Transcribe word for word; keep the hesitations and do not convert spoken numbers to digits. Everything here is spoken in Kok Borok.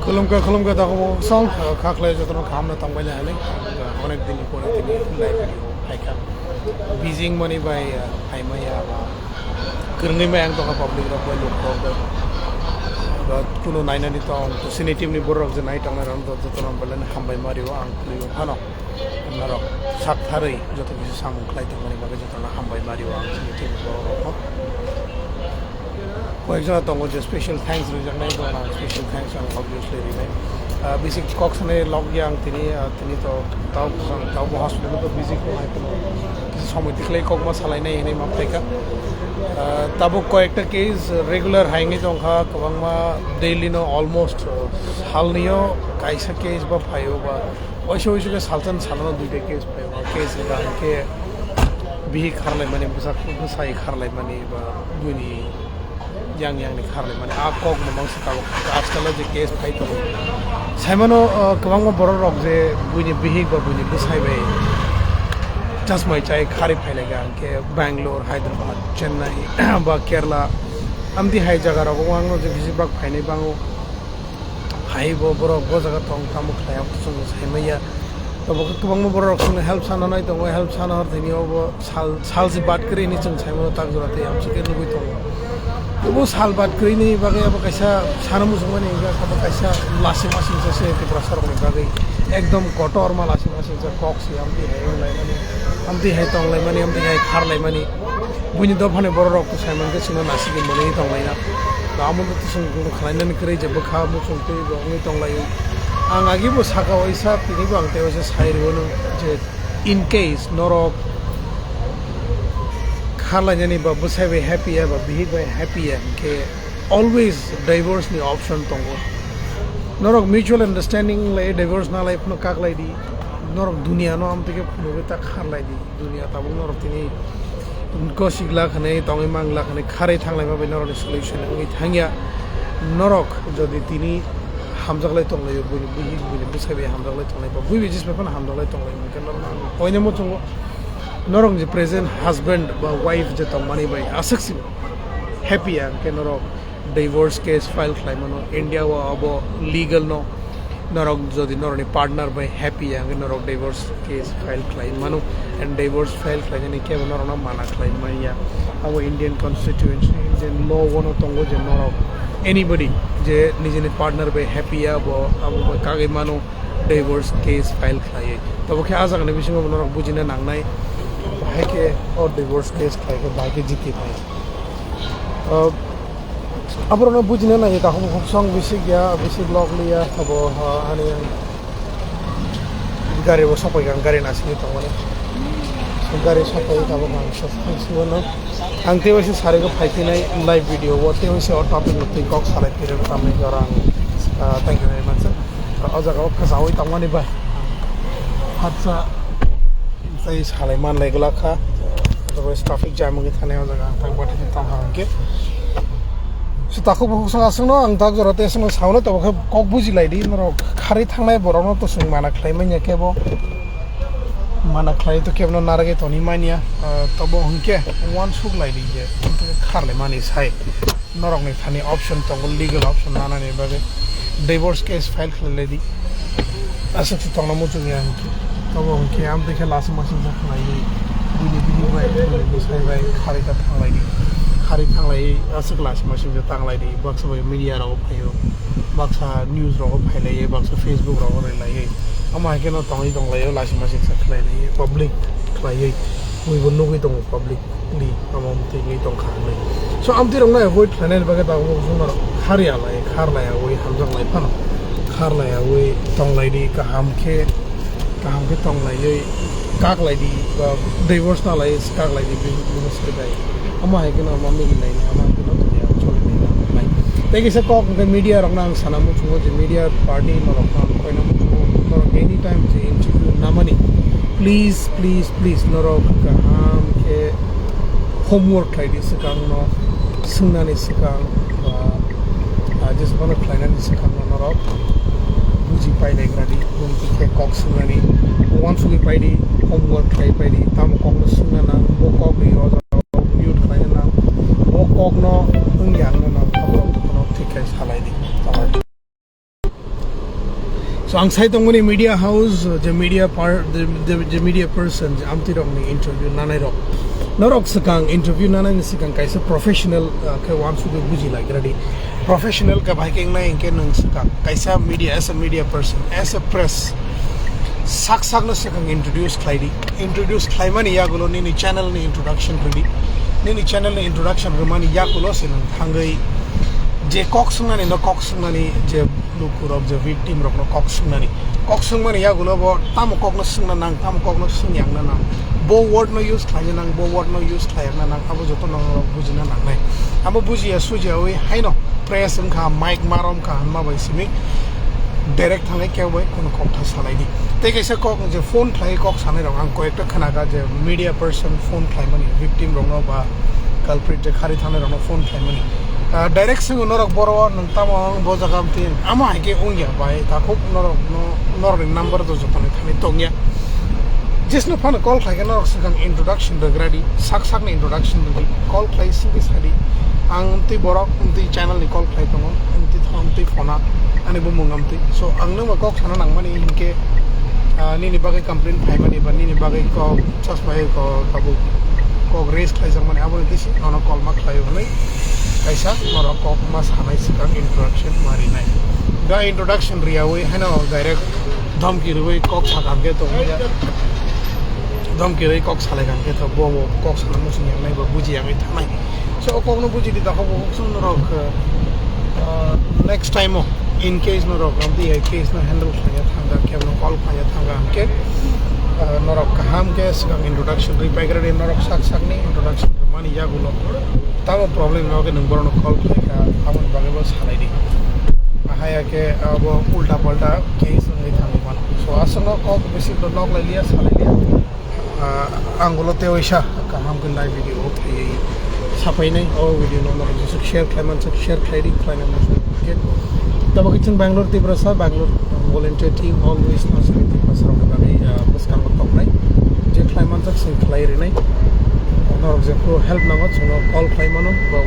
Khulumkha, khulumkha, takhuk song, kha khlai jotono kaham no tongbai lai hinwi. Onek din ni pore tini live video phaikha. Busy wngmani bai, phaimaya ba kwrwngwi bai ang tongkha public rok bai, lok rok bai. Ba kuno nainani tong, kusini team ni borok je nai tongnai rok jotono belai no hambai ma rio ang kwrwi phano. Norok sak tharwi joto kisa samung khlai tongmani bagwi jotono hambai ma rio ang chini team ni borok rokno. Koyekjona tongo je special thanks rijaknai, bono ang special thanks ang obviously rinai. Ah, bisi kok sanai log ya ang tini, ah, tini to tao, tao hospital to busy ko hai kono kisa somoi tikhlai kokma salainai hinwi ma phaikha. Ah, tabuk koyekta case regular hai wngwi tongkha, kwbangma daily no almost, ah, salnio kaisa case ba phaio ba waisa waisa khe salsan salano duita case phaio. Case wngkha hinkhe bihik kharlaimani, bwsa, bwsai kharlaimani ba buini yang yang ni kharlaimani, a kok mamang se tabuk ajkal o je case phai tongo. Saimano, uh, kwbangma borok rok je buini bihik ba buini bwsai bai chasmai chai kharwi phailaikha, hinkhe Bangalore, Hyderabad, Chennai ba Kerala, amtwi hai jaga rogo ang no je bisi bak phainai bango. Hai bo borok o jaga tong tamo khlai, abo chwng sai manya. Tabuk kwbangma borok rok chwngno help sana nai tongo, help sana hor thani obo sal, sal si bat kwrwi hinwi chwng sai mano tak jora tei amswk khe nugwi tongo. Obo sal bat kwrwi ni bagwi abo kaisa sana muchung mani wngkha, abo kaisa lasima singsa se Tiprasa rok ni bagwi ekdom kotor ma lasima singsa kok se amtwi hai wng lai mani, amtwi hai tong lai mani, amtwi hai khar lai mani. Buini dophani borok rok to sai mankhe chwngno nasigwi mwnwi tong laina. Amo no to chwng khlainani kwrwi je bwkha muchung twi bo wngwi tong lai. Ang agi bo saka waisa tini bo ang tei waisa sai rw no je in case norok kharlainani ba bwsai bai happy ya ba bihik bai happy ya hinkhe always divorce ni option tongo. Norok mutual understanding lai divorce na lai phano kak lai di. Norok dunia no amtwi khe phunugwi ta khar lai di. Dunia tabuk norok tini gosi glak hinwi tongwi mang glak hinwi kharwi thang laima bai norokni solution wngwi thangya. Norok jodi tini hamjak lai tong laio, buini bihik buini bwsai bai hamjak lai tong lai ba bui bai jis bai phano hamjak lai tong lai hinkhe norok ang koinai muchungo norok je present husband ba wife je tongmani bai aswk si happy ya hinkhe norok divorce case file khlai mano. India o abo legal no. Norok jodi norokni partner bai happy ya, hwnkhe norok divorce case file khlai mano. And divorce file khlainani kebo norokno mana khlai manya. Abo Indian constitution, Indian law o no tongo je norok anybody je nijini partner bai happy ya, bo abo bai kagwi mano divorce case file khlaiwi. Tabo khe a jagani bisingo bo norok bujina nangnai, bahai khe o divorce case khlai khe bahai khe jiti phai. Ah, aborokno bujina nai, takhuk bukhuk song bisik ya, bisik lok liya, abo, ah, ani gari bo sokoi kha, gari nasingwi tongmani. Gari sokoi tabuk ang sokoi sibano. Ang tei waisa sarigwi phai phinai live video o, tei waisa o topic no twi kok salai phirwi tamni jora ang, ah, thank you very much, sir. O jaga o kwchaui tongmani bai. Hatsa tei salai man lai glak kha. Otherwise traffic jam wngwi thani o jaga ang tak bathai tong kha hwnkhe. So takhuk bukhuk song aswkno ang tak jora tei aswkno sauna tabuk khe kok buji lai di, norok kharwi thangnai borokno to chwng mana khlai manya kebo. Mana khlai to kebo no narwgwi toni manya. Ah, tobo hwnkhe uansuk lai di je kharlai mani sai. Norokni thani option tongo, legal option nanani bagwi divorce case file khlai lai di. Aswk se tongna muchung ya hwnkhe. Tobo hwnkhe amtwi khe last masing sa khlaiwi buini bini bai buini bwsai bai kharwi ta thanglai di. Kharwi thanglaiwi aswk last masing sa tanglai di. Baksa bai media rogo phaio. Baksa news rogo phailaiwi, baksa Facebook rogo rwlaiwi. Omo hai kheno tongwi tonglaio last masing sa khlaiwi public khlaiwi. Buibo nugwi tongo public. Di, amo twi tongkha hinwi. So, amtwi rokno avoid khlainani bagwi tabuk chwngno kharya lai, kharlaiyawi hamjaklai phano. Kharlaiyawi tonglai di, kaham khe, kaham khe tonglaiwi, kaklai di, ba divorce na lai, kaklai di, bini, bini sai bai. Omo hai kheno omo mili lai, omo hai kheno tongya, choli lai, lai. Tei kisa kok hwnkhe media rokno ang sana muchungo je media party norokno ang koina muchungo, norok anytime je interview namani, please, please, please, norok kaham khe homework khlai di swkangno, swngnani swkang ba, ah, jesbano khlainani swkangno norok buji pailaigra di, buji khe kok swngnani uansugwi pai di, homework khlai pai di, tamo kokno swngna nang, bo kok ri o jaga mute khlaina nang, bo kokno wngya wngna nang, abo wngtokno thik khe salai di. Tamo. So ang sai tongmani media house, je media par-, je, je, je media person, je amtwi rokni interview nanai rok. Norok swkang interview nanai ni swkang kaisa professional, uh, khe wansugwi buji lai gradi. Professional khe bai khe wngnai hinkhe nwng swkang kaisa media, as a media person, as a press, sak sakno swkang introduce khlai di. Introduce khlaimani yagulo nini channel ni introduction rwdi. Nini channel ni introduction rwmani yagulo se nwng thangwi je kok swngnani no kok swngnani je lukurok je victim rokno kok swngnani. Kok swngmani yagulo bo tamo kokno swngna nang, tamo kokno swngyangna nang. Bo word no use khlaina nang, bo word no use khlaiyakna nang, abo joto norok bujina nangnai. Abo bujiya sujiyawi haino press wngkha, mic marom kha hwnma bai simi direct thangwi kebo bai kono kok tha salai di. Tei kaisa kok je phone khlai kok sanai rok ang koyekta khnaga je media person phone khlaimani victim rokno ba culprit je khari thangnai rokno phone khlaimani. Ah, direct swngo norok boro o nwng tamo wng bo jaga amtwi amo hai khe wngya bai takhuk norok no norok ni number do jotoni thani tongya. Jesno phano call khlai khe norok swkang introduction rwgradi, sak sakni introduction rwdi, call khlai singwi sadi ang amtwi borok amtwi channel ni call khlai tongo, amtwi tho amtwi phona ani bumung amtwi. So ang nwng kok sana nangmani hinkhe, ah, nini bagwi complaint phaimani ba nini bagwi kok chasmai kok tabuk kok raise khlaijakmani aboni bisi nono call ma khlaio hwnwi kaisa norok kok ma sanai swkang introduction ma rinai. Da introduction riyawi haino direct dhamki rwui kok sakam khe tongya. Dhamki rwui kok salai kam khe to bo bo kok sana muchung yangnai ba buji yangwi thanai. So o kokno buji di dakho bo kok sung norok, uh, next time o in case norok amtwi hai case no handle khlaiya thangkha khe no call khlaiya thangkha hwnkhe, uh, norok kaham khe swkang introduction rwi paigra di norok sak sakni introduction rwmani yagulo tamo problem no khe nwng borokno call khlaikha aboni bagwi bo salai di. Ahaya khe abo ulta palta case wngwi thangwi mano. So aswkno kok bisi nok lai liya salai liya. Ah, ang ulo tei waisa kaham khe nai video o phaiwi sapainai. O video no norok jesuk share khlai mansuk share khlai di khlai na mansuk khe. Tabo khe chwng Bangalore Tiprasa, Bangalore volunteer team always no chwng Tiprasa rok ni bagwi, ah, bwskango toknai. Je khlai mansuk chwng khlai rinai. Norok jephru help nango chwngno call khlai mano ba